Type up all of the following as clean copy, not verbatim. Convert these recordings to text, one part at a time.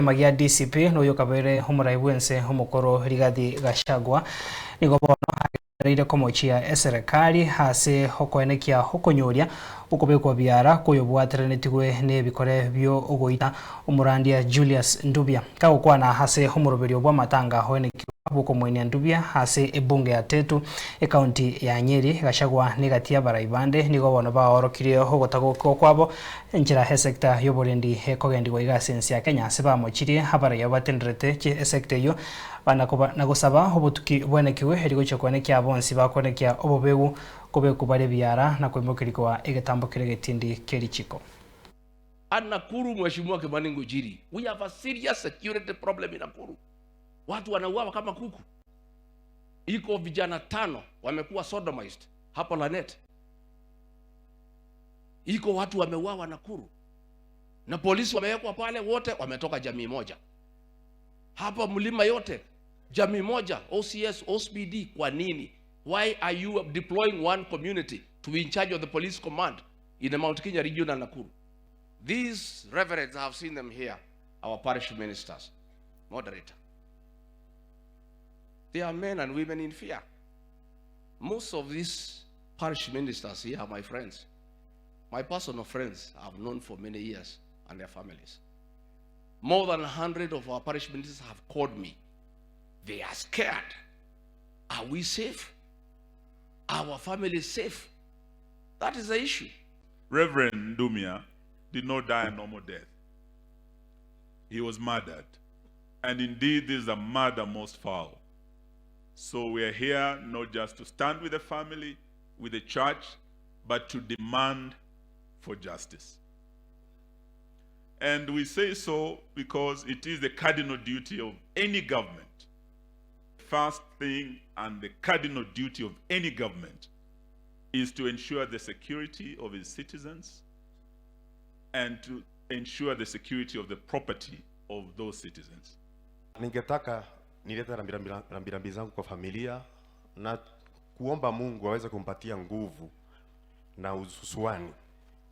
Bw'ekiama gia DCP na oyo okabeire omorai bw'ense omokoro Rigathi Gachagua nigo bono agendereire komochia eserekari ase okoenekia okonyoria okobekwa biara kw'oyobwateranetigwe nebikore bi'ogoita omorandia Julius Ndubia. Kagokwana ase omoroberio bw'amatanga oenekigwa bw'okomoenia Ndubia ase ebunge ya Tetu, ecounty ya Nyeri, Gachagua negati y'abarai bande nigo bono baorokirie ogotagokigwa kwabo enchera esecta y'oborendi ekogendigwa iga ase ense ya Kenya ase bamochirie abarai abwo batenderete esecta eyio na gosaba obotuki bwenekigwe erio gochia koenekia bonsi bakoenekia obobegu kobekwa bare ebiara na koimokerigwa egetambo keria egetindi ki'erichiko. At Nakuru Mheshimiwa Kimani Ngunjiri, we have a serious security problem in Nakuru. Watu wanauawa kama kuku. Iko vijana tano wamekuwa sodomized hapo Lanet. Iko watu wameuawa Nakuru na polisi wamewekwa pale, wote wametoka jamii moja. Hapa mlima yote jamii moja, OCS, OCPD. Kwa nini? Why are you deploying one community to be in charge of the police command in the Mount Kenya region and Nakuru? These reverends, I have seen them here, our parish ministers, moderator. They are men and women in fear. Most of these parish ministers here are my friends. My personal friends I've known for many years and their families. More than 100 of our parish ministers have called me. They are scared. Are we safe? Our family is safe? That is the issue. Reverend Ndumia did not die a normal death. He was murdered. And indeed, this is a murder most foul. So we are here not just to stand with the family, with the church, but to demand for justice. And we say so because it is the cardinal duty of any government. First thing and the cardinal duty of any government is to ensure the security of its citizens and to ensure the security of the property of those citizens. Ningetaka nilete rambirambi zangu kwa familia na kuomba Mungu aweze kumpatia nguvu na ususuani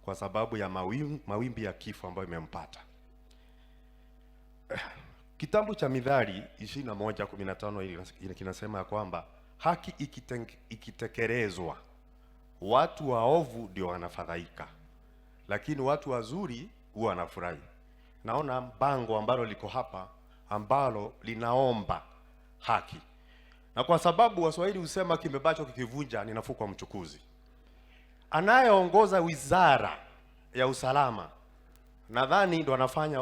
kwa sababu ya mawimbi ya kifo ambayo imempata. Kitabu cha Mithali 21:15 kinasema ya kwamba haki ikitekelezwa watu waovu ndio wanafadhaika, lakini watu wazuri huwa wanafurahi. Naona bango ambalo liko hapa ambalo linaomba haki, na kwa sababu Waswahili husema kibebacho kikivunja ni nafuu kwa mchukuzi. Anayeongoza wizara ya usalama nadhani ndo anafanya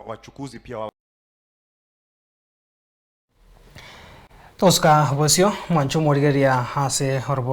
wachukuzi pia wa Toska bosio mwancho morigeria ase oroboti.